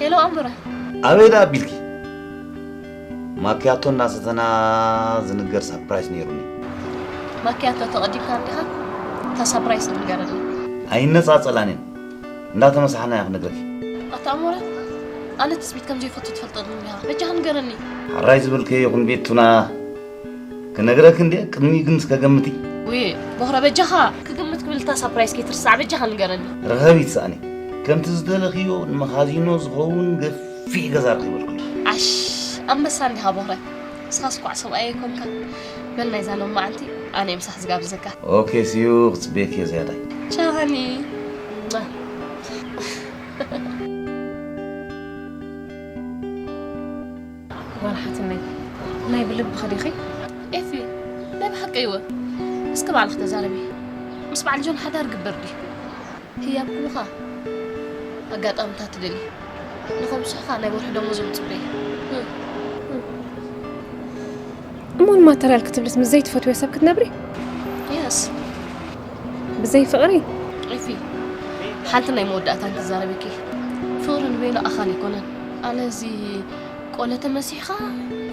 ሄሎ ኣምረ። ኣበይ ደኣ ኣቢልኪ? ማክያቶ እናሰተና ዝንገር ሳፕራይስ ነይሩኒ። ማክያቶ ተቐዲምካ እንዲኻ? እታ ሳፕራይስ ንገረኒ። ኣይነጻጸላን እየን። እንዳተመሳሕና እያ ክነግረኪ። ኣታ ኣሞራ፣ ኣነ ትጽቢት ከም ዘይፈቱ ትፈልጠኒ እንዲኻ። በጃኻ ንገረኒ። ሕራይ ዝበልከዮ ይኹን ቤቱና። ክነግረኪ እንድየ፣ ቅድሚኡ ግን እስከ ገምቲ። ውይ፣ ቦኽረ በጃኻ ክግምት ክብል እታ ሳፕራይስ ከይትርሳዕ በጃኻ ንገረኒ። ርኸቢ ትስኣኒ። ከምቲ ዝደለኽዮ ንመኻዚኖ ዝኸውን ገፊሕ ገዛ ረኺበልኩ። ዓሽ፣ ኣንበሳ እንዲኻ ቦኽረ። ንስኻስ ኳዕ ሰብኣይ ኣይኮንካ። በል ናይዛ ሎማዓንቲ ኣነ እየ ምሳሕ ዝጋብዘካ። ኦኬ፣ ሲዩ ክጽበየኪ እየ ዝያዳይ። ቻው ሃኒ። ጓል ሓትነይ፣ ናይ ብልብኺ ዲኺ? ኤፊ፣ ናይ ብሓቂ እይወ። እስኪ ባዕልኺ ተዛረቢ። ምስ በዓል ጆን ሓዳር ግበር ድዩ? ህያብ ኩሉኻ ኣጋጣምታት ትደሊ። ንኸምስሑኻ ናይ ወርሒ ደሞዞም ጽበይ። እሞ ንማተርያል ክትብልስ ምስ ዘይትፈትውዮ ሰብ ክትነብሪ? የስ። ብዘይ ፍቕሪ? ኤፊ፣ ሓንቲ ናይ መወዳእታ እንተዛረበኪ፣ ፍቕሪ ንበይኑ ኣኻሊ ኣይኮነን። ኣነ እዚ ቆለ ተመሲሕኻ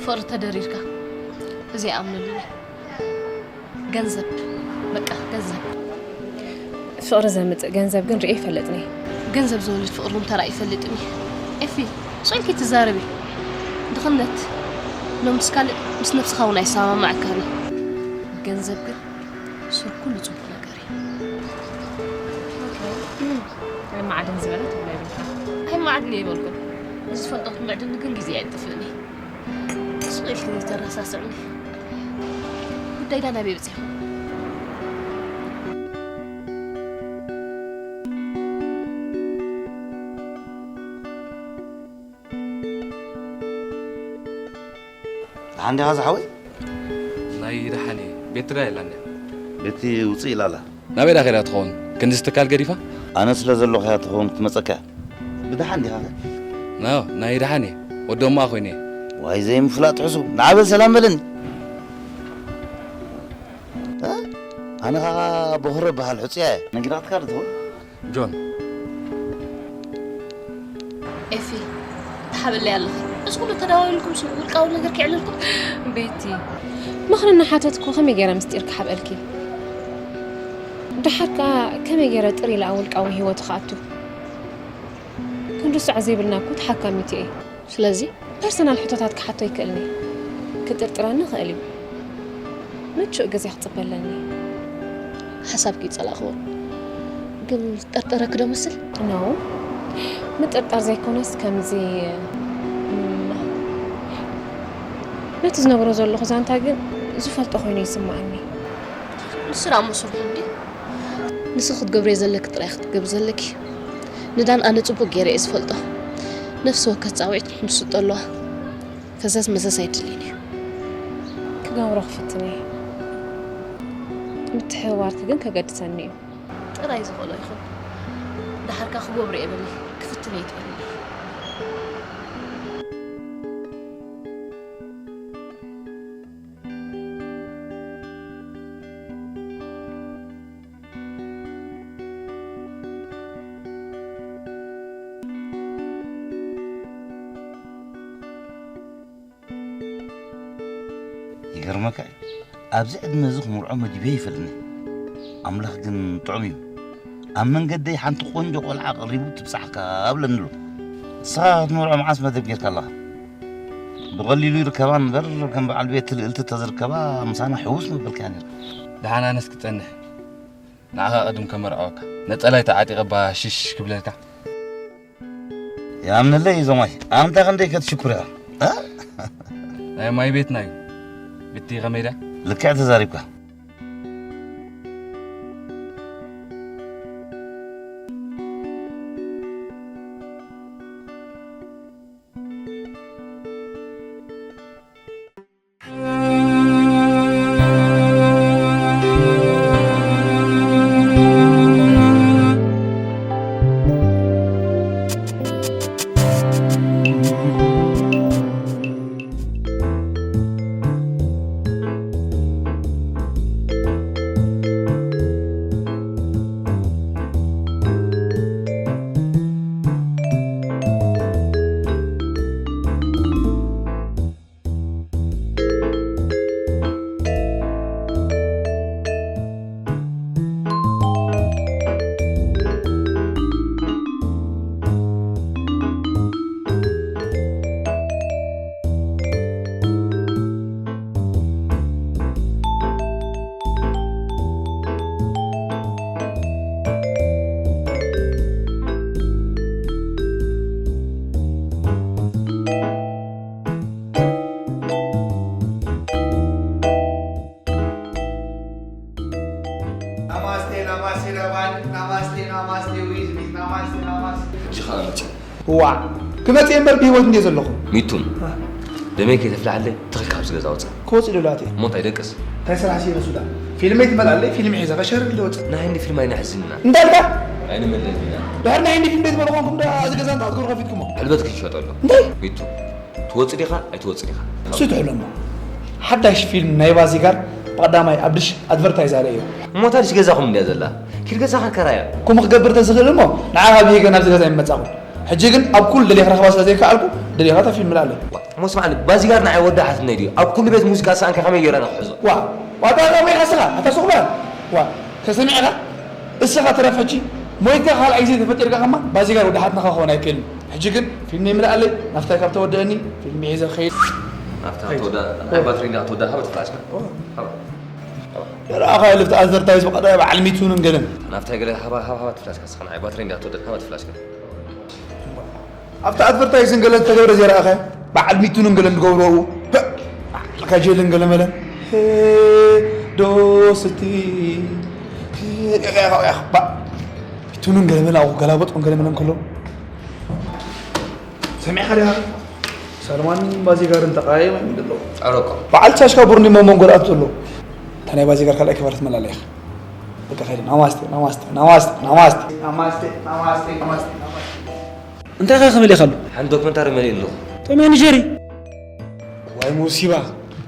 ፍቕሪ ተደሪርካ፣ እዚ ኣይኣምነሉን እየ። ገንዘብ፣ በቃ ገንዘብ። ፍቕሪ ዘምጽእ ገንዘብ ግን ርእየ ኣይፈልጥን እየ። ገንዘብ ዝወልድ ፍቕሪ እውን ተራእዩ ኣይፈልጥን እዩ። ኤፊ፣ ስቕ ኢልኪ ትዛረቢ። ድኽነት፣ ኖ ምስ ካልእ፣ ምስ ነብስኻ እውን ኣይሰማማዓካን እዩ። ገንዘብ ግን ሱር ኩሉ ጽቡቕ ነገር እዩ። ኦኬ። እም፣ ኣይመዓድን ዝበለ ትብሎ የብልካ። ኣይመዓድን እየ ኣይበልኩን። ንዝፈልጦ ክትምዕድኒ ግን ግዜ ኣየጥፍእን እዩ። ስቕ ኢልኪ ዘይተረሳስዕኒ። ጉዳይ ዳና ኣበይ በጺሑ? ደሓን ዲኻ ዝሓወይ? ናይ ደሓን እየ። ቤቲ ዳ የላን እያ? ቤቲ ውፅእ ኢላ ኣላ። ናበይ ዳ ከይዳ ትኸውን? ክንድዚ ትካል ገዲፋ? ኣነ ስለ ዘለኹ እያ ትኸውን ክትመፀካ እያ። ብደሓን ዲኻ ኸ? ናዮ፣ ናይ ደሓን እየ። ወዲ እሞኣ ኮይነ እየ። ዋይ ዘይምፍላጥ ሕሱም። ንዓ በል ሰላም በለኒ። እ? ኣነ ኸዓ ቦኽረ በሃል ሕፁያ እየ። ነጊራትካ ዶ ትኸውን? ጆን። ኤፊ፣ ትሓበለይ ኣለኺ። እዚ ኩሉ ተዳዋዊልኩም ስለ ውልቃዊ ነገር ክዕልልኩም? ቤቲ። ምኽሪ እናሓተትኩ ከመይ ገይረ ምስጢር ክሓብአልኪ? ደሓር ከኣ ከመይ ገይረ ጥር ኢለ ኣብ ውልቃዊ ህይወቱ ክኣቱ? ክንርስዖ ዘይብልና እኮ ተሓካሚቱ እየ። ስለዚ? ፐርሰናል ሕቶታት ክሓቶ ይክእልኒ። ክጥርጥረኒ ይኽእል እዩ። ምቹእ ግዜ ክጽበ ኣለኒ። ሓሳብኪ ይጸላእክዎ። ግን ዝጠርጠረኪ ዶ መስል? ኖ። ምጥርጣር ዘይኮነስ ከምዚ፣ እም፣ ነቲ ዝነብሮ ዘለኹ ዛንታ ግን ዝፈልጦ ኮይኑ ይስምዓኒ። ንሱ ደኣ እሞ ስርሑ እንድዩ። ንሱ ክትገብርዮ ዘለኪ ጥራይ ክትገብሪ ዘለኪ። ንዳን ኣነ ጽቡቕ ገይረ እየ ዝፈልጦ። ነፍሲ ወከፍ ጻውዒት ንሕምስጦ ኣለዋ። ፈሰስ መሰስ ኣይድልን እዩ። ክገብሮ ክፍትን እየ። ምትሕብባርኪ ግን ከገድሰኒ እዩ። ጥራይ ዝኽእሎ ይኹን። ደሓርካ ክገብሮ እየ በሊ። ክፍትን እየ ትበልኒ። ገርመካ እዩ። ኣብዚ ዕድመ እዚ ክምርዖ መዲበ ይፈልኒ። ኣምላኽ ግን ጥዑም እዩ። ኣብ መንገደይ ሓንቲ ቆንጆ ቆልዓ ቀሪቡ ትብጻሕካ ኣብለኒ ኣሎ። ንስኻ ክትምርዖ መዓስ መደብ ጌርካ ኣለኻ? ብቐሊሉ ይርከባ እምበር ከም በዓል ቤት ልእልቲ ተዝርከባ ምሳና ሕውስ መበልካያ ነይርካ። ደሓን ኣነስ ክጸንሕ ንዓኻ ቅድም ከመርዐወካ ነጸላይ ተዓጢቐ ባሽሽ ክብለልካ። ያምንለይ ዞማይ ኣንታ ክንደይ ከትሽኩር ኢኻ። እ? ናይ ማይ ቤትና እዩ። ብቲ ከመይ ድያ? ልክዕ ተዛሪብካ። ናማስቴ ናማስቴ ዳባን ናማስቴ ናማስቴ ዊዝ ሚት ናማስቴ ናማስቴ። እሺ፣ ኻብ መጽእ። ዋ፣ ክመጽእ እምበር ብህይወት እንዴ ዘለኹ። ሚቱን፣ ደመይ ከይተፍልሓለይ ትኽል ካብዚ ገዛ ውፅእ። ክወጽእ ደላቴ። እሞ እንታይ ደቅስ? እንታይ ስራሕ ሲረሱ ዳ? ፊልመይ ትመላለይ፣ ፊልም ሒዛ ከሸርር ልወጽእ። ናይ ህንዲ ፊልም ኣይነሕዝንና። እንዳልካ? ኣይንመለስ ኢና። ድሕር ናይ ህንዲ ፊልም ቤት በልኾንኩም ዳ እዚ ገዛ እንታይ ክትገብሩ ከፊትኩሞ? ሕልበት ክንሸጠሉ። እንታይ? ሚቱ፣ ትወጽእ ዲኻ ኣይትወጽእ ዲኻ? እሱ ትሕሎ እሞ። ሓዳሽ ፊልም ናይ ባዚጋር ብቐዳማይ ኣብ ድሽ ኣድቨርታይዝ ኣርእዮ። እሞ ታዲሽ ገዛኹም እንድያ ዘላ? ኪድ ገዛኻ ከራያ። ከምኡ ክገብር ተዝኽእል እሞ ንዓኻ ብሂገ ናብዚ ገዛ ይመጻኹ። ሕጂ ግን ኣብ ኩሉ ደሊኻ ረኽባ ስለ ዘይከኣልኩ ደሊኻ እታ ፊልም ምልኣለይ። እሞ ስማዕኒ፣ ባዚጋር ንዓይ ወዲ ሓትነይ ድዩ? ኣብ ኩሉ ቤት ሙዚቃ ሰኣንካ ከመይ ገይረ ኣነ ክሕዞ? ዋ፣ ዋጣ ከመይ ኢኻ ስኻ? ኣታ ሱቕ በል። ዋ፣ ተሰሚዕካ? እስኻ ትረፍ ሕጂ። ሞይትካ ካልኣይ ግዜ ተፈጢርካ ከማ ባዚጋር ወዲ ሓትንኻ ክኸውን ኣይክእልን። ሕጂ ግን ፊልም ይምልኣለይ፣ ናፍታይ ካብ ተወደአኒ ፊልም ሒዘ ክኸይድ። ናፍታ ተወዳ-፣ ናይ ባትሪ እንዳ ተወዳ ሃበት ፍላሽካ። ኦ። ሃበት። ሃበት። ረኣኻ ኢሉ ኣብቲ ኣድቨርታይዝ ብቐዳማይ በዓል ሚቱንን ገለን። ናፍታይ ገለ ሃባ-፣ ሃባ-፣ ሃበት ፍላሽካ፣ ስኻ ንዓይ ባትሪ እንዳ ተወዳ ሃበት ፍላሽካ። ኣብቲ ኣድቨርታይዝን ገለ ዝተገብረ ዘይረኣኸ? በዓል ሚቱንን ገለን ዝገብርዎ። ፐ! በዓል ካጀልን ገለ መለን። ሄ፣ ዶ ስቲ። ሄ፣ ያ፣ ያ፣ ያ፣ ባ-፣ ሚቱንን ገለ መለ ኣብኡ ገላበጦም ገለ መለን ከሎ። ሰሚዕኻ ዲኻ? ሳልማን ባዚጋርን ተቃየም ኣይምድሎ። ጨረቆ። በዓል ቻሽካ ቡርኒ መሞን ጎርኣት ዘሎ። እታ ናይ ባዚጋር ካልኣይ ክባር ትመላለያ ኢኻ። በቃ ከይደ። ናማስቴ፣ ናማስቴ፣ ናማስቴ፣ ናማስቴ። ናማስቴ፣ ናማስቴ፣ ናማስቴ፣ ናማስቴ። እንታይ ኸ ክብል ኢኻ ኣሎ? ሓንቲ ዶክመንታሪ መሊእ ኣለኹ። ቶም ያን ጀሪ። ዋይ ሙሲባ።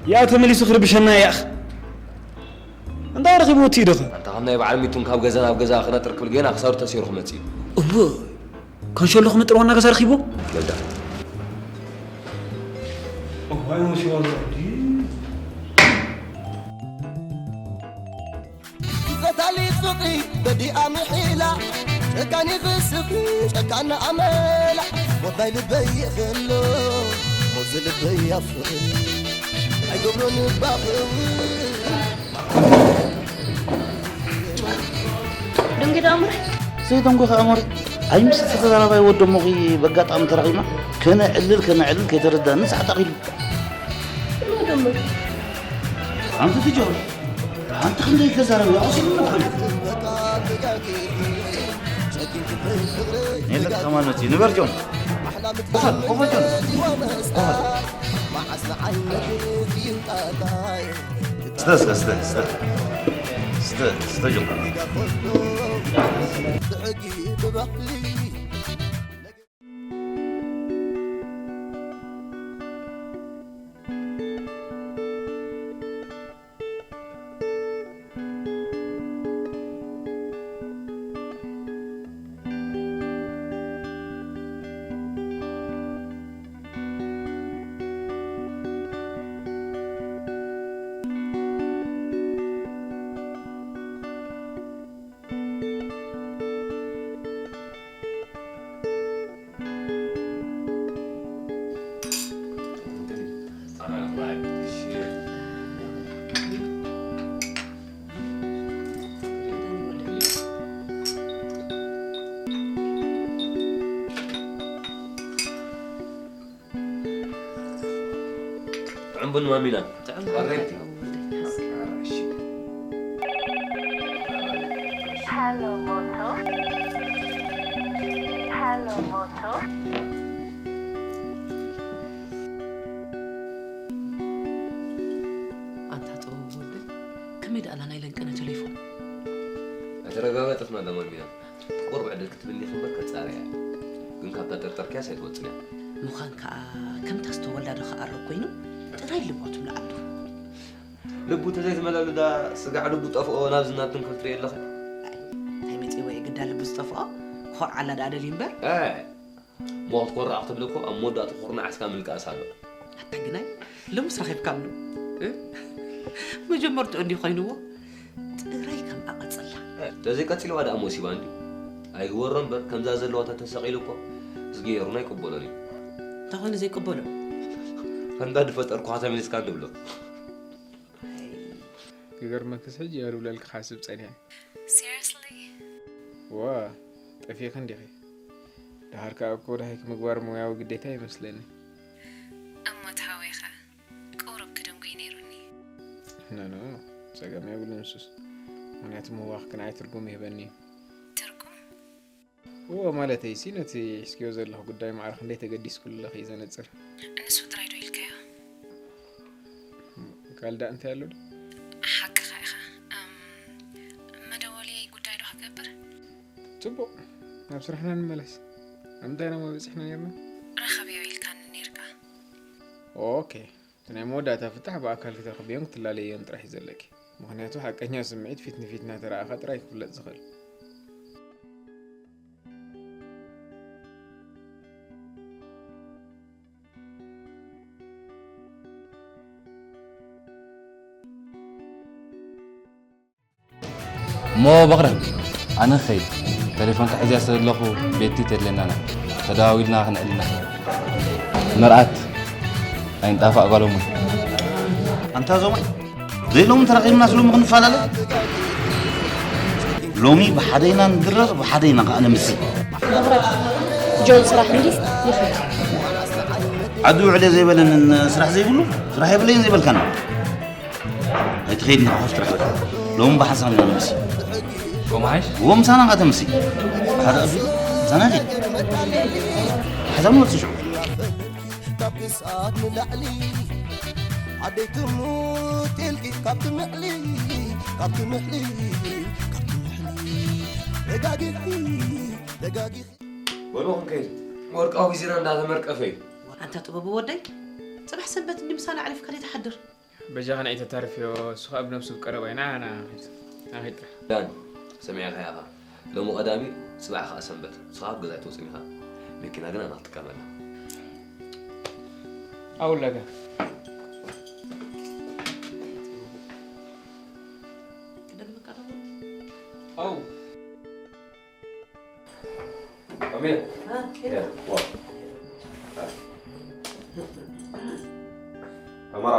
ያ ተመሊሱ ክርብሸና ያኽ። እንታይ ረኺብዎ እቲ ኢዶኸ? ኣንታ ካብ ናይ በዓል ሚቱን ካብ ገዛ ናብ ገዛ ክነጥር ክብል ገና ክሳዱ ተሲሩ ክመጽእ እዩ። እወ፣ ከንሸሎ ክነጥር ዋና ገዛ ረኺብዎ? ወልዳ። እዋይ ሙሲባ ዘወዲ። ቀታሊት ፍቕሪ በዲኣ ምሒላ፣ ጨካኒ ክስብ ጨካና ኣመላ። ሞት ናይ ልበይ ይኽእሎ፣ ሞት ዝልበይ ኣፍቕር፣ ኣይገብሮን ባኽር። ደንጊ ዶ ኣምረ? ዘይደንጎ ከ ኣሞሪ? ኣይ ምስ ተዘራራባይ ወዲ እሞኺ በጋጣሚ ተራኺብና፣ ከነዕልል ከነዕልል ከይተረዳእኒ ሰዓት ኣኺሉ። ኣንቲ ትጆ፣ ኣንቲ ክንደይ ተዛረብ፣ ኣቕስም እሞ ኸይዱ። የለ፣ ከማን መፅዩ። ንበር ጆን። ኮፈል፣ ኮፈል ጆን። ኮፈል። ስተ፣ ስተ፣ ስተ፣ ስተ። ስተ፣ ስተ ጆን። ዕንቡን ማሚና። ጥዑም ዋጋይ ጥዑም ወደይ። Hello, Moto. Hello, Moto. ኣንታ ጥበብ ወደይ፣ ከመይ ደኣላ ናይ ለንቀነ ቴሌፎን? ኣይተረጋገጠትን ኣላ ማሚና። ቁሩብ ዕድል ክትብኒ ክንበር ከጻርያ እያ። ግን ካብታ ጠርጠርክያስ ኣይትወጽን እያ። ምዃን ከኣ ከምታ ዝተወልዳ ዶ ክኣረ ኮይኑ ጥራይ ልቦ ትምልኣሉ። ልቡ ተዘይትመለሉ ዳ ስጋዕ ልቡ ጠፍኦ ናብ ዝናብ ትንክፍ ትርኢ ኣለኺ። እንታይ መጺእዎ የግዳ ልቡ ዝጠፍኦ? ክኾርዓላ ደኣ ደልዩ እምበር። ኣይ፣ እሞ ክትኮርዕ ክትብል እኮ ኣብ መወዳእቱ ኩርናዕ እስካ ምልቃስ ኣሎ። ኣታ ግናይ ሎምስ ረኺብካሉ። እ? መጀመርትኡ እንዲ ኮይንዎ ጥራይ ከም ኣቐጽላ። ተዘይቀጺልዋ ደኣ ሞሲባ እንዲ ኣይግበሮ እምበር ከምዛ ዘለዋ ተተሰቒሉ እኮ ዝገየሩን ኣይቅበሎን እዩ። እንታይ ኮይኑ ዘይቅበሎ? ከምዛ ድፈጠርኩኻ ተመሊስካ ንብሎ። ክገርመክስ ሕጂ እየ ክብለልኪ ክሓስብ ጸኒሐ። Seriously? ዋ ጠፊኺ እንዲኺ። ደሓር ከኣ እኮ ደሃይኪ ምግባር ሞያዊ ግዴታ ይመስለኒ። እሞ ተሃዊኸ ቁሩብ ክድንጉይ ነይሩኒ። ኖ ኖ ጸገም የብሉን ንሱስ። ምኽንያቱ ምህዋኽ ክንዓይ ትርጉም ይህበኒ እዩ። ትርጉም? እዎ ማለተይሲ ነቲ ሒዝክዮ ዘለኹ ጉዳይ ማዕረ ክንደይ ተገዲስኩሉ ኣለኺ እዩ ዘነጽር። ንሱ ጥራይ ዶ ኢልካዮ? ካልእ እንታይ ኣሎ ዶ? ሓቅኻ ኢኻ። እም፣ መደወሊ ጉዳይ ዶ ክገብር? ጽቡቕ፣ ናብ ስራሕና ንመለስ። ኣብ ምንታይ ኢና እሞ በጺሕና ነይርና? ረኸብዮ ኢልካኒ ነይርካ። ኦኬ፣ እቲ ናይ መወዳእታ ፍታሕ ብኣካል ክትረኽብዮን ክትላለዮን ጥራሕ እዩ ዘለኪ። ምኽንያቱ ሓቀኛ ስምዒት ፊት ንፊት እናተረኣኻ ጥራይ ክፍለጥ ዝኽእል። እሞ በቕረ ኣነ ክኸይድ። ቴሌፎንካ ሒዝያ ስለ ዘለኹ ቤቲ ተድልየና ኣላ። ተደዋዊልና ክነዕልል ንኽእል። መርዓት ኣይንጣፋእ ጓል እሙን። ኣንታ ዞማይ ዘይሎም ተራኺብናስ ሎሚ ክንፈላለ። ሎሚ ብሓደ ኢና ንድረር ብሓደ ኢና ከዓ ንምሲ። ጆን ስራሕ እንዲስ ይኽእል። ዓዲ ውዕለ ዘይበለንን ስራሕ ዘይብሉ ስራሕ የብለይን ዘይበልካና ኣይትኸይድና ኮፍ ትረኽበ። ሎም ብሓንሳብ ኢና ንምሲ። ቆምሓሽ እዎ ምሳና ከዓ ተምሲ ሓደ ቀቢል ምሳና ዲ ሓሳብ ንወፅእ ሽዑ ካብ ክሳድ ንላዕሊ ዓደይ ትሙት ኢልኪ ካብ ትምዕሊ ካብ ትምዕሊ ካብ ትምዕሊ ደጋጊኺ ደጋጊኺ በሉ ክንከይድ። ወርቃዊ ጊዜና እንዳተመርቀፈ እዩ። ኣንታ ጥበቡ ወደይ፣ ጽባሕ ሰንበት እንዲ ምሳና ኣዕሪፍካ ደይትሓድር። በጃኻ ንዒ ተታርፍዮ፣ እሱ ኸኣ ብነብሱ ቀረባ እዩ። ንዓ ንዓ ንኺድ ጥራሕ። ዳን፣ ሰሚዕካ ኢኻ። ሎሚ ቀዳሚ፣ ጽባሕ ኸኣ ሰንበት። ንስኻ ኣብ ገዛ ኣይትወጽን ኢኻ። መኪና ግን ኣና ክትጥቀመላ። ኣውለጋ ኣው ኣሜን። ተመራ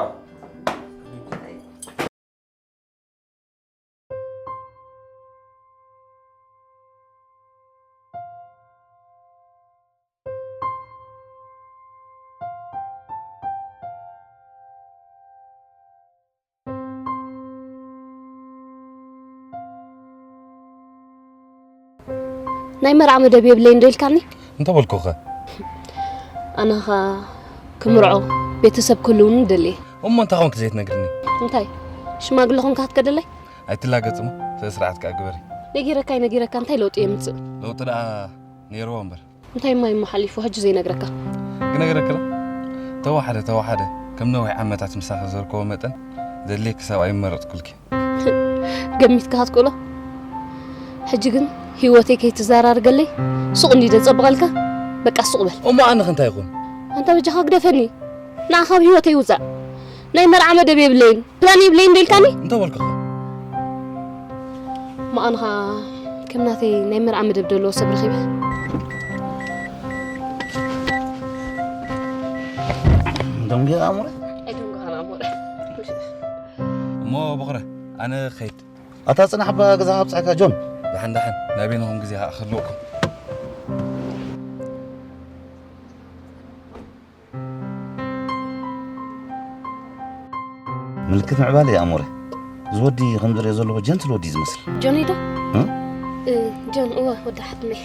ናይ መርዓ መደብ የብለይን ዶ ኢልካኒ? እንተ በልኩኸ? ኣነኻ ክምርዖ ቤተሰብ ክህልውኒ ደልየ። እሞ እንታይ ኮንክ ዘይትነግርኒ? እንታይ ሽማግለ ኮንካ ክትከደለይ? ኣይትላገጽ እሞ ስነ ስርዓት ከኣ ግበሪ። ነጊረካ ነጊረካ እንታይ ለውጢ የምጽእ? ለውጢ ደኣ ነይርዎ እምበር። እንታይ ማይ እሞ ሓሊፉ ሕጂ ዘይነግረካ? ክነግረክላ ተዋሓደ ተዋሓደ ከም ነዊሕ ዓመታት ምሳኺ ዘርከቦ መጠን ዘድልየኪ ሰብኣይ መረጽኩልኪ። ገሚትካ ክትክእሎ። ሕጂ ግን ህይወተይ ከይትዘራርገለይ ሱቕ እንዲ ደጸብቐልካ በቃ ሱቕ በል። እሞ ኣነኸ እንታይ ይኹን? ኣንታ በጃኻ ግደፈኒ። ንዓ ካብ ህይወተይ ውጻእ። ናይ መርዓ መደብ የብለይን ፕላን የብለይን ዶ ኢልካኒ? እንተ በልኩኻ። እሞ ኣነኻ ከም ናተይ ናይ መርዓ መደብ ደለዎ ሰብ ረኺበ። ደንጉኻ ኣሞረ? ኣይደንጉኻን ኣሞረ። እሞ በኹረ ኣነ ኸይድ። ኣታ ጽናሕ ኣባ ገዛ ኣብጻሕካ ጆን። ደሓን ደሓን ናበይ ንኹም ግዜ ኸኣ ክህልወኩም። ምልክት ምዕባለ እዩ ኣሞረ። እዚ ወዲ ከም ዝሪኦ ዘለኹ ጀንትል ወዲ እዩ ዝመስል። ጆኒ ዶ? እ? እ፣ ጆን፣ እወ፣ ወዲ ሓትነይ።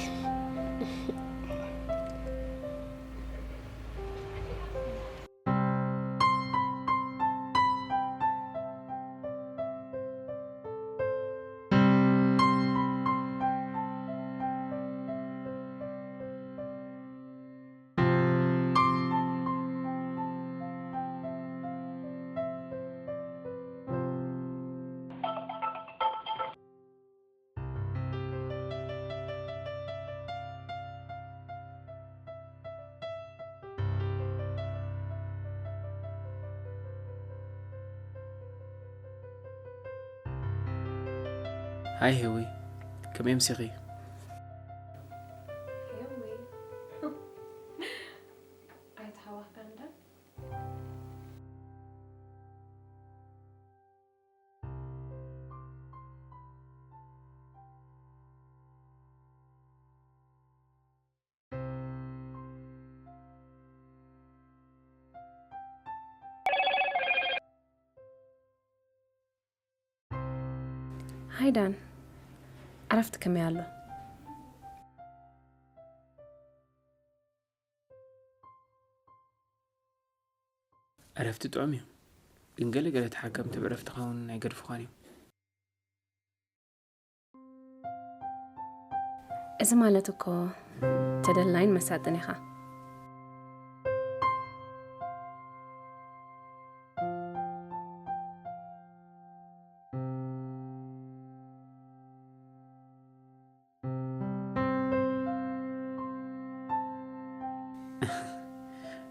ሃይ ሄዊ፣ ከመይ ኣምሲኺ? ሄዊ፣ ኣይተሃዋኽካን ዶ? ሃይ ዳን፣ ዕረፍቲ ከመይ ኣሎ? ዕረፍቲ ጥዑም እዩ፣ ግን ገለ ገለ ተሓከምቲ ብዕረፍትኻ እውን ኣይገድፉኻን እዮም። እዚ ማለት እኮ ተደላይን መሳጥን ኢኻ።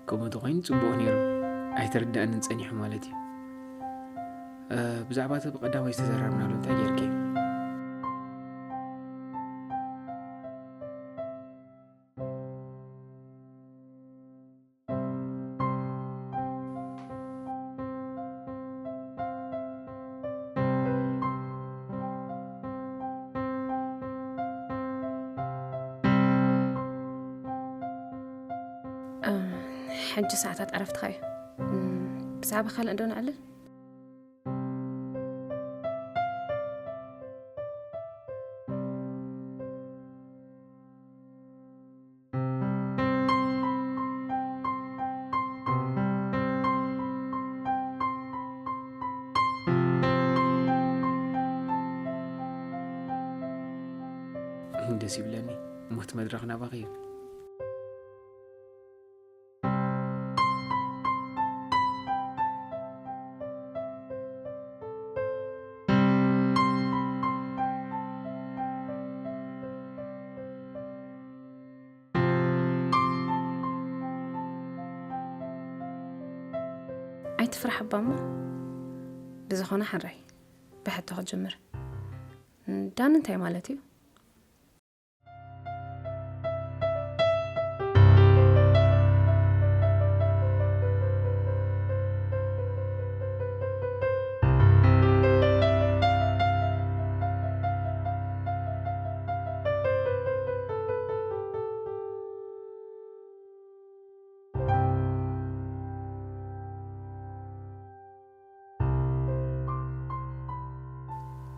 ከምኡ ተኾይኑ ጽቡቕ ነይሩ። ኣይተረድኣንን ጸኒሑ ማለት እዩ። እ፣ ብዛዕባ እቲ ብቐዳማይ ዝተዘራረብናሉ እንታይ ጌርኪ? እ፣ ሕጂ ሰዓታት ዕረፍትኻ እዩ። እም፣ ብዛዕባ ካልእ እንዶ ነዕልል? ደስ ይብለኒ። ሞት መድረኽ ናባኺ እዩ። ኣይትፍራሕ እባ እሞ። ብዝኾነ ሓራይ ብሕቶ ክጅምር። ዳን እንታይ ማለት እዩ?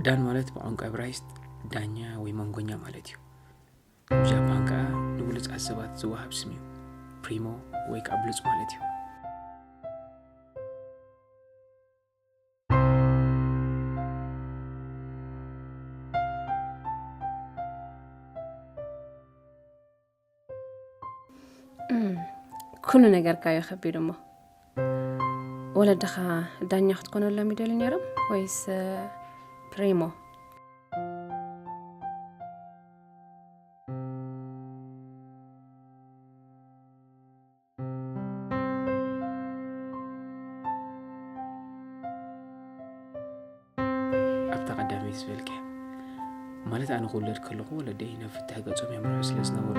ዳን ማለት ብቋንቋ እብራይስጥ ዳኛ ወይ መንጎኛ ማለት እዩ። ኣብ ጃፓን ከኣ ንብሉጻት ሰባት ዝወሃብ ስም እዩ። ፕሪሞ ወይ ከኣ ብሉጽ ማለት እዩ። እም፣ ኩሉ ነገርካ እዩ ከቢድ እሞ። ወለድኻ ዳኛ ክትኮነሎም ይደልዩ ነይሮም ወይስ፣ እ፣ ፕሪሞ? ኣብታ ቀዳመይቲ ዝበልክያ፣ ማለት ኣነ ክውለድ ከለኹ ወለደይ ናብ ፍትሒ ገጾም የምርሑ ስለ ዝነበሩ፣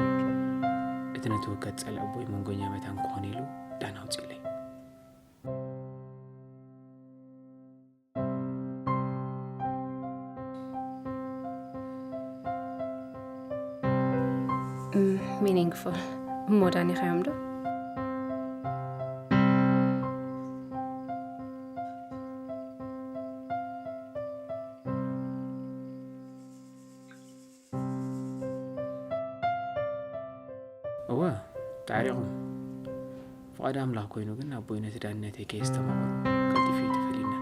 እቲ ነቲ ህውከት ጸላኢ ኣቦይ መንጎኛ መታን ክኾን ኢሉ ዳን ኣውጺእለይ። እም፣ ሚኒንግፉል። እሞ ዳኒኻዮም ዶ? ፍቓድ ኣምላኽ ኮይኑ ግን ኣቦይ ነቲ ዳንነተይ ከየስተማቐሩ ቀልጢፉ እዩ ተፈልዩና።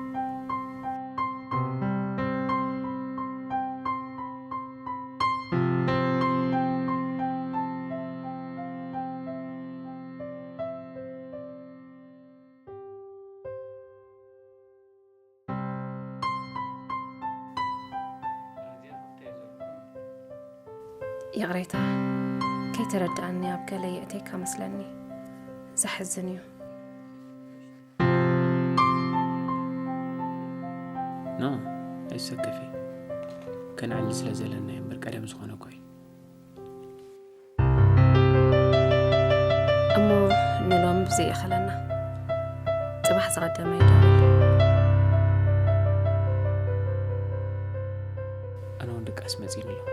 ይቕሬታ፣ ከይተረድኣኒ ኣብ ገለ የእተካ መስለኒ። ዘሕዝን እዩ። ኖ፣ ኣይትሰከፊ። ከነዕልል ስለ ዘለና እዩ እምበር ቀደም ዝኾነ እኮ እዩ። እሞ ንሎሚ ብዘይ ይኸለና፣ ጽባሕ ዝቐደመ ይደውል። ኣነ እውን ድቃስ መጺኒ ኣሎ።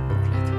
ብሩክ ለይቲ።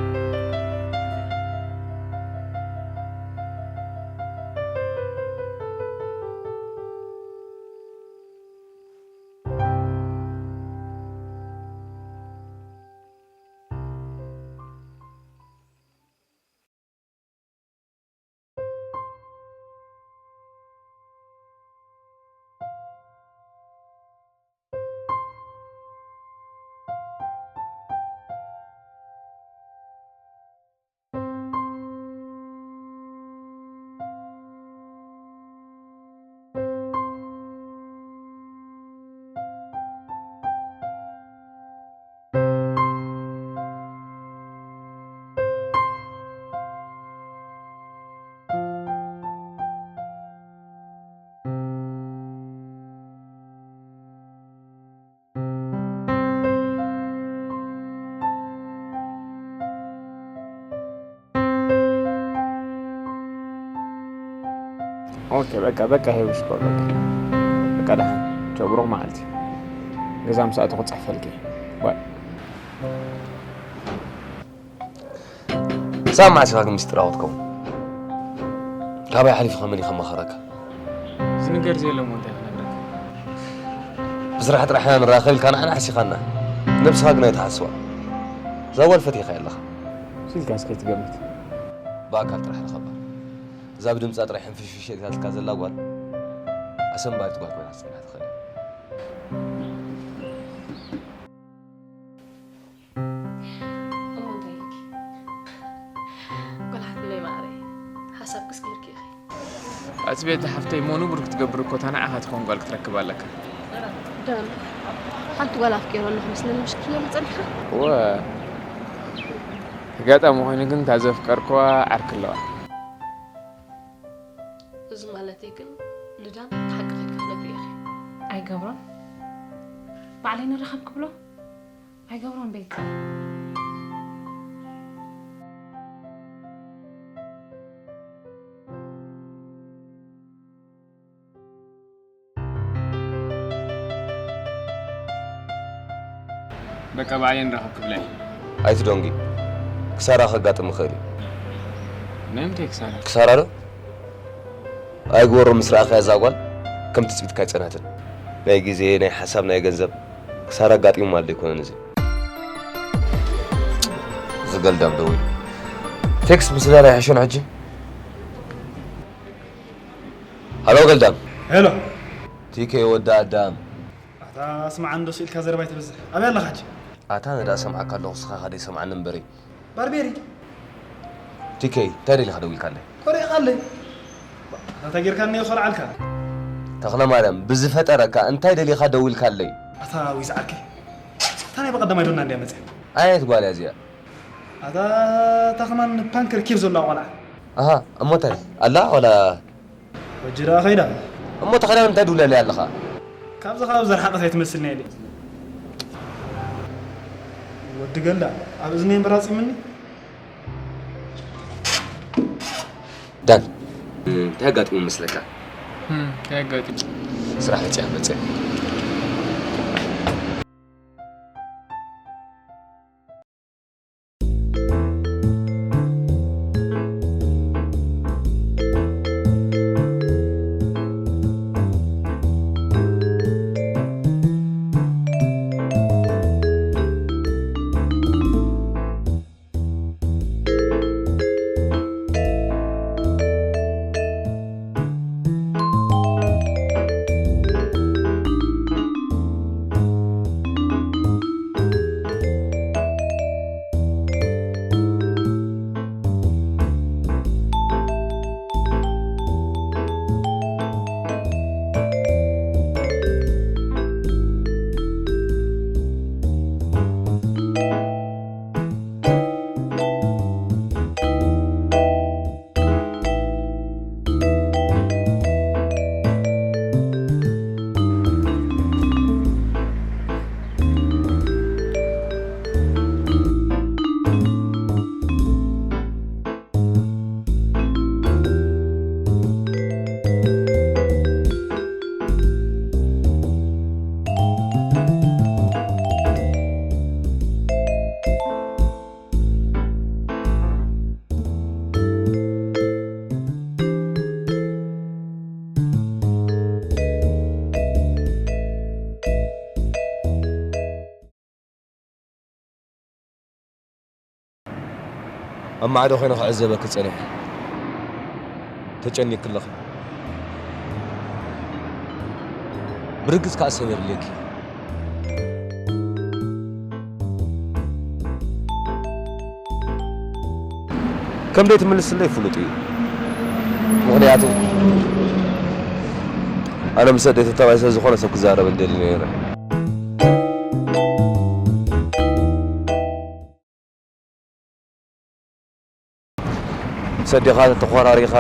ኦኬ፣ በቃ፣ በቃ፣ ይሄ ብሽኮር፣ በቃ። በቃ፣ ደሓን። ቻው፣ ብሩኽ መዓልቲ። ገዛ ምስ ኣተኹ ክጽሕፈልኪ። ባይ። ሳብ መዓስ ኢኻ ግን ምስጢራዊ ክትከውን? ካባይ ሓሊፉ ከመን እዩ ከማኸረካ? ዝንገር ዘየለ እሞ እንታይ ክነግረካ? ብስራሕ ጥራሕ ኢና ንራኸብ ኢልካ ንዓና ሓሲኻና። ነብስኻ ግን ኣይትሓስዋ። እዛ ጓል ፈቲኻ ኣለኻ። ሲልካ እስከ ትገምት። ብኣካል ጥራሕ ርኸባ። እዛ ብድምጻ ጥራሕ ሕንፍሽፍሽ ኢላትካ ዘላ ጓል ኣሰንባዲት ጓል ኮይና ክትጸንሕ ትኽእል እያ። እሞ እንታይ ኢልኪ? ጓል ሓትነይ ማዕረይ፣ ሓሳብክስ ገይርኪ ኢኺ። ኣጽቤት ሓፍተይ፣ እሞ ንቡር ክትገብር እኮ እታ ንዓኻ ትኸውን ጓል ክትረክብ ኣለካ። ዳን፣ ሓንቲ ጓል ኣፍቂረ ኣለኹ መስለኒ፣ ምሽ ክትብለኒ ጸኒሕካ? እወ፣ ኣጋጣሚ ኮይኑ ግን እታ ዘፍቀርክዋ ዓርኪ ኣለዋ። እዚ ማለተይ ግን ንዳን ሓቂ ከይትነግርዮ ኢኺ። ኣይገብሮን። ባዕለይ ንራኸብ ክብሎ? ኣይገብሮን ቤት። በቃ ባዕለይ ንራኸብ ክብላ እየ። ኣይትደንጉ። ክሳራ ከጋጥም ይኽእል እዩ። ናይ ምንታይ ክሳራ? ክሳራ ዶ? ኣይግበሮ ምስ ረኣኻያ እዛ ጓል ከም ትጽቢትካ ኣይጸንሐትን። ናይ ግዜ፣ ናይ ሓሳብ፣ ናይ ገንዘብ ክሳራ ኣጋጢሙ ማለት ኣይኮነን እዚ። እዚ ገልዳም ደዊሉ። ቴክስት ምስላ ናይ ሕሾን ሕጂ። ሃሎ ገልዳም። ሄሎ። ቲኬ ወዲ ኣዳም። ኣታ ስምዓ እንዶ ስኢልካ ዘረባ ኣይተብዝሕ። ኣበይ ኣለኻ ሕጂ? ኣታ ነዳ ሰምዓካ ኣለኹ፣ ስኻ ኻደ ሰምዓኒ እምበሪ። ባርቤሪ። ቲኬ፣ እንታይ ደሊኻ ደዊልካለይ? ኮሪዕኻለይ። ኣታ ጌርካኒ እየ ኮርዓልካ። ተኽለ ማርያም፣ ብዝፈጠረካ እንታይ ደሊኻ ደዊልካለይ? ኣታ ወይ ዝዓርከይ። እታ ናይ በቐደማይ ዶና እንድያ መጽያ። ኣየት ጓል እያ እዚኣ? ኣታ፣ እታ ከማን ፓንክ ርኪብ ዘለዋ ቆልዓ። ኣሃ፣ እሞ እንታይ? ኣላ ዋላ? ሕጂ ደኣ ኸይዳ። እሞ ተኸዳ እንታይ ድውለለይ ኣለኻ? ካብዚ ካብ ዘርሓቐት ኣይትመስልኒ ኢለ። ወዲ ገልዳ፣ ኣብ እዝነይ እምበር ኣጺምኒ። ዳን፣ እንታይ ኣጋጢሙ መስለካ? እም፣ እንታይ ኣጋጢሙ? ስራሕ መጽያ፣ መጽያ። ኣብ ማዕዶ ኮይነ ክዕዘበኪ ጸኒሐ። ተጨኒቅኪ ኣለኺ። ብርግጽ ከኣ ሰብ የድልየኪ። ከም ዘይትምልስለይ ፍሉጥ እዩ። ምኽንያቱ ኣነ ምስ ኣደይ ተተባይ ስለ ዝኾነ ሰብ ክዛረብ እንደሊ ነይረ። ምስ ኣዴኻ ተኾራሪኻ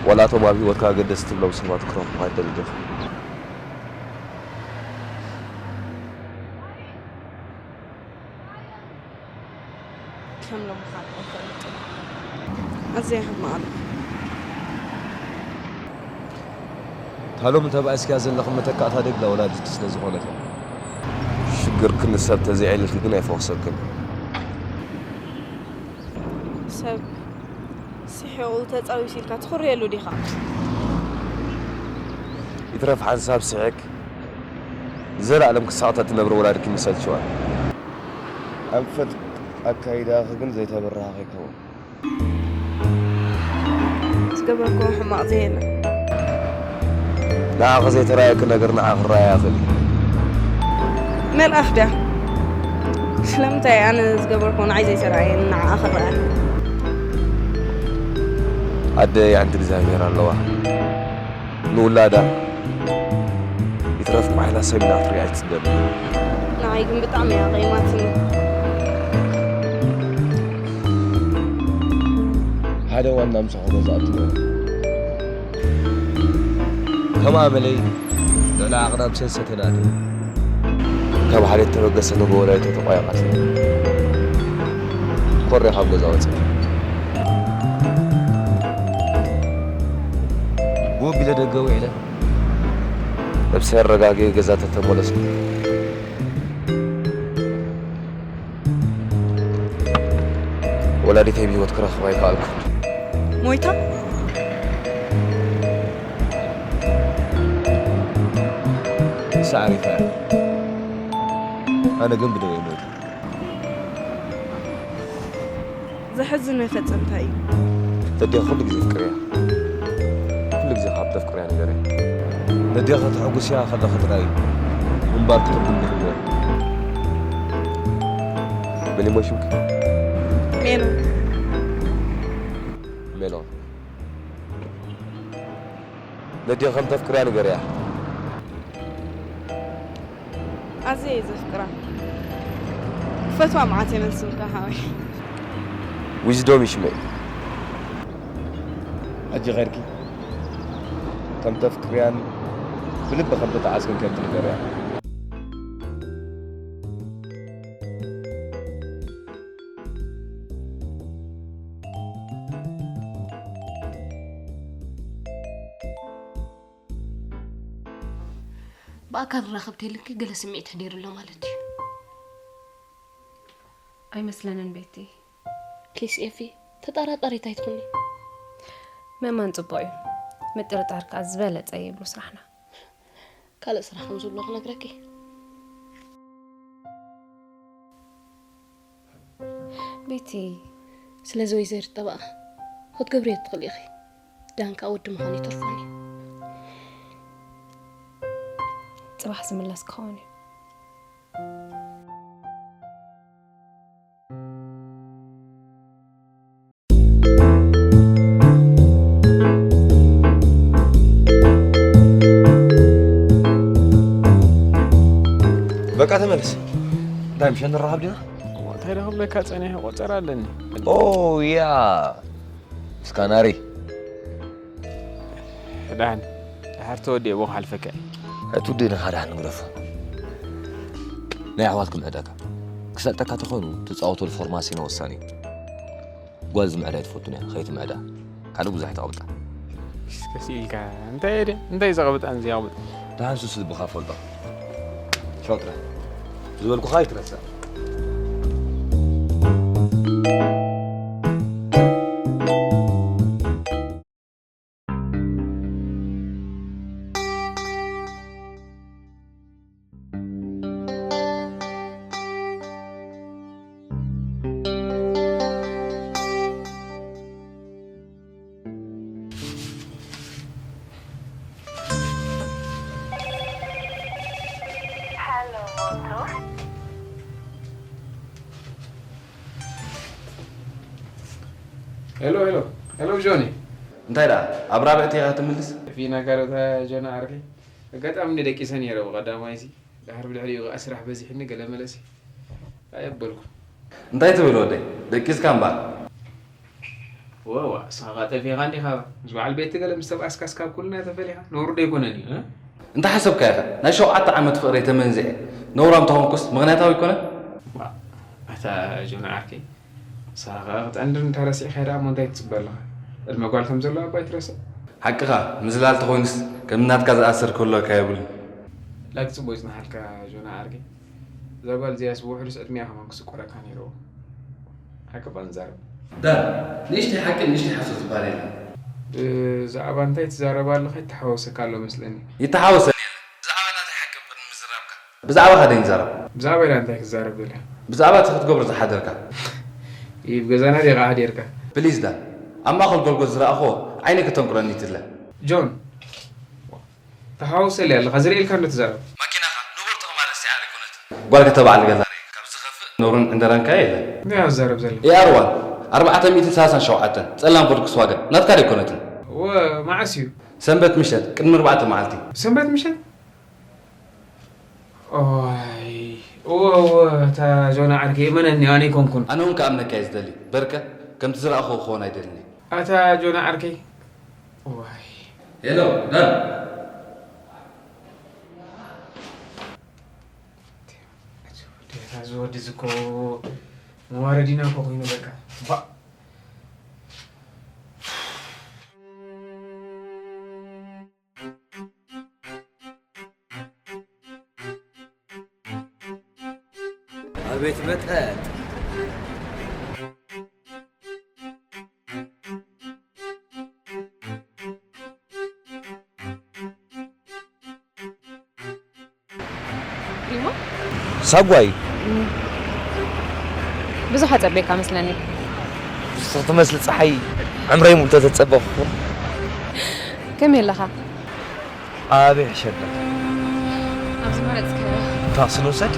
ዋላ እቶም ኣብ ህይወትካ ኣገደስቲ ትብሎም ሰባት ክረኽቡኻ ይደሊ ዲኻ? ከም ሎምኻ እፈልጥ። ኣዝየ ሕማቕ ኣለኹ። እታ ሎሚ ተባኢስክያ ዘለኺ መተካእታ ደግላ ወላዲትኪ ስለ ዝኾነት እያ። ሽግርኪ ንሰብ ተዘይዕልልኪ ግን ኣይፈወሰክን። ሰብ ስሒቑ ተጻዊሱ ኢልካ ትኹርየሉ ዲኻ? ይትረፍ ሓንሳብ ስሒቕኪ ንዘለኣለም ክሳቕታ ትነብሪ ወላዲትኪ ምሰልችዋ። ኣንፈት ኣካይዳኺ ግን ዘይተበራኸ ከይከውን። ዝገበርክዎ ሕማቕ ዘየለ። ንዓኺ ዘይተራእየኪ ነገር ንዓ ክረኣያ ይኽእል እዩ። መልኣኽ ድያ? ስለምንታይ ኣነ ዝገበርክዎ ንዓይ ዘይተራእየኒ ንዓኣ ክረኣያ? ኣደ ኣንቲ እግዚኣብሔር ኣለዋ። ንውላዳ ይትረፍ ጓይላ ሰብ ኢላ ክትሪኣ ኣይትጽገምን። ንዓይ ግን ብጣዕሚ እያ ቐይማትኒ። ሓደ ዋና ምሳኹ ገዛ ኣትዎ። ከም ኣመለይ ልዕሊ ዓቕና ምስ ሰተናደ። ካብ ሓደ ተበገሰ ንጎ ወላዲተ ተቋየቓት። ኮሬ ካብ ገዛ ወጸ። ብወቢለ ደገ ውዒለ። ነብሰይ ኣረጋጊ ገዛ ተተመለስኩ። ወላዲተይ ብህይወት ክረኽባ ኣይከኣልኩን። ሞይታ? ንሳ ዓሪፋ እያ። ኣነ ግን ብደዌ ሞይተ። ዘሕዝን መፈጸምታ እዩ። ነዴኻ ኩሉ ግዜ ፍቅርያ። ኩሉ ግዜ ካብ ተፍቅርያ ንገርያ። ነዴኻ ተሐጉስያ ከለኺ ጥራይ ምንባርኪ ትርጉም ይህልዎ። መን እሞ ሽምኪ? ሜኖን። ሜሎን። ነዴኻ ከም ተፍቅርያ ንገርያ። ኣዝየ እየ ዘፍቅራ። ክፈትዋ መዓት እየ መልስልካ ሓወይ። ዊዝዶም ይሽመ። ሕጂ ኸይድኪ ከም ተፍቅርያን ብልቢ ከም ተተዓዝክን ከብቲ ንገርያ። ብኣካል ራኸብ ተይልኪ ገለ ስምዒት ኣሕዲሩ ኣሎ ማለት እዩ። ኣይመስለንን ቤቲ። ፕሊስ ኤፊ፣ ተጠራጣሪት ኣይትኹኒ። ምእማን ጽቡቕ እዩ። ምጥርጣር ከኣ ዝበለጸ እዩ ይብሉ ስራሕና። ካልእ ስራሕ ከም ዘሎ ክነግረኪ። ቤቲ። ስለዚ ወይዘሪት ጠበቓ ክትገብርዮ ትኽእሊ ኢኺ። ዳንካ ወዲ ምዃን ይተርፎኒ። ጽባሕ ዝምለስ ክኸውን እዩ። በቃ ተመለስ። እንታይ ምሸት ንራኸብ ዲና? እንታይ ደኽብለካ ጸኒሐ ቆጸራ ኣለኒ። ኦ ያ። እስካ ናሪ። ሕዳን፣ ድሓር ተወዲኤ ብኡ ክሓልፈካ እየ። እቲ ውድእ ንኻ ድሓን ንግደፎ። ናይ ኣሕዋትኩም ዕዳጋ። ክሰልጠካ ተኾይኑ ትጻወተሉ ፎርማሲና ወሳኒ እዩ። ጓል ዝምዕዳ ኣይትፈቱን እያ፣ ኸይትምዕዳ። ካልእ ብዙሕ ኣይተቐብጣ። እስከ ስኢልካ፣ እንታይ እየ ድየ? እንታይ ዘቐብጣን ዘየቐብጥ? ደሓን ሱስ ልብኻ ፈልጦ። ሻው ጥራሕ። ዝበልኩኻ ኣይትረስዕ። ሄሎ ሄሎ ሄሎ ጆኒ። እንታይ ደኣ ኣብ ራብዕቲ ኢኻ ትምልስ? ፊና ጋር እታ ጆና ዓርከይ። ኣጋጣሚ እንደ ደቂሰ ነይረ ብቐዳማይሲ። ድሓር ብድሕሪኡ ከኣ ስራሕ በዚሕኒ ገለ መለሲ ኣየበልኩ። እንታይ ትብል ወደይ? ደቂስካ እምበኣር። ወዋ ንስኻ ጠፊኻ እንዲኻ። ምስ በዓል ቤቲ ገለ ምስ ተባእስካስ ካብ ኩልና ተፈሊኻ ነውሩ ዶ ኣይኮነን እዩ? እ? እንተ ሓሰብካ ኢኻ ናይ ሸውዓተ ዓመት ፍቕረይ ተመንዚዐ ነውራም ተኾንኩስ ምኽንያታዊ ኣይኮነን? ዋ፣ ኣታ ጆና ዓርከይ ንስኻ ከኣ ክትዕንድር እንተ ረሲዕካያ ደኣ እሞ እንታይ ትጽበ ኣለኻ? ዕድመ ጓል ከም ዘለዋ እባ ኣይትረስዕ። ሓቅኻ፣ ምዝላል ተኾይኑስ ከም ናትካ ዝኣሰር ክህልወካ የብሉን። ላግ ጽቡቕ ይጽንሓልካ ጆና ዓርከይ። እዛ ጓል እዚኣስ ብውሕዱስ ዕድሚኣ ከማን ክስቆረካ ነይርዎ። ሓቂ እባ ንዛረብ። ዳን፣ ንእሽተይ ሓቂ ንእሽተይ ሓሶት ዝበሃል የለን። ብዛዕባ እንታይ ትዛረብ ኣለኻ ይተሓወሰካ ኣሎ መስለኒ። ይተሓወሰኒ የለን። ብዛዕባ ናተይ ሓቂ እምበር ንምዝራብካ። ብዛዕባኻ ደይ ንዛረብ። ብዛዕባይ ደኣ እንታይ ክትዛረብ ደሊኻ? ብዛዕባ እቲ ክትገብሮ ዝሓደርካ። ኢብ ገዛና ዲኻ ሓዲርካ? ፕሊዝ ዳን፣ ኣብ ማእኸል ጎልጎል ዝረኣኽዎ ዓይነይ ከተንቁረኒ ይትለ። ጆን፣ ተሓዋውሰለይ ኣለኻ፣ ዝርእየልካ እንዶ ትዛረብ። ማኪናኻ ንቡር ጥቕማ ረሲዓ ኣይኮነትን። ጓል ከተባዕል ገዛሪ ካብ ዝኸፍእ ነውርን ዕንደራን ከ የለን። እንታይ ኢኻ ትዛረብ ዘለኻ? ኤኣር ዋን ኣርባዕተ ሚእትን ሰላሳን ሸውዓተን ጸላም ቮልክስዋገን ናትካ ደይኮነትን። እወ፣ መዓስ እዩ? ሰንበት ምሸት ቅድሚ ኣርባዕተ መዓልቲ። ሰንበት ምሸት? ኦይ፣ እወ፣ እወ፣ እታ ጆና ዓርከይ፣ እመነኒ፣ ኣነ ኣይኮንኩን። ኣነ እውን ክኣምነካ እየ ዝደሊ። በርከ፣ ከምቲ ዝረኣኹ ክኸውን ኣይደልን እየ። ኣታ ጆና ዓርከይ፣ ዋይ። ሄሎ ዳን። ዴታ ዝወዲ ዝኮ መዋረዲና እኮ ኮይኑ በቃ። ባ ኣቤት መጠጥ። ሪሞ ሳጓ እዩ። ብዙሕ ኣጸበካ መስለኒ። ንስኺ ትመስሊ ጸሓይ ዕምረይ ሙሉ ተተጸበኹ። ከመይ ኣለኻ? ኣበይ ሕሸሎ? ኣብ ዝመረጽካዮ። ታክሲ ንውሰድ?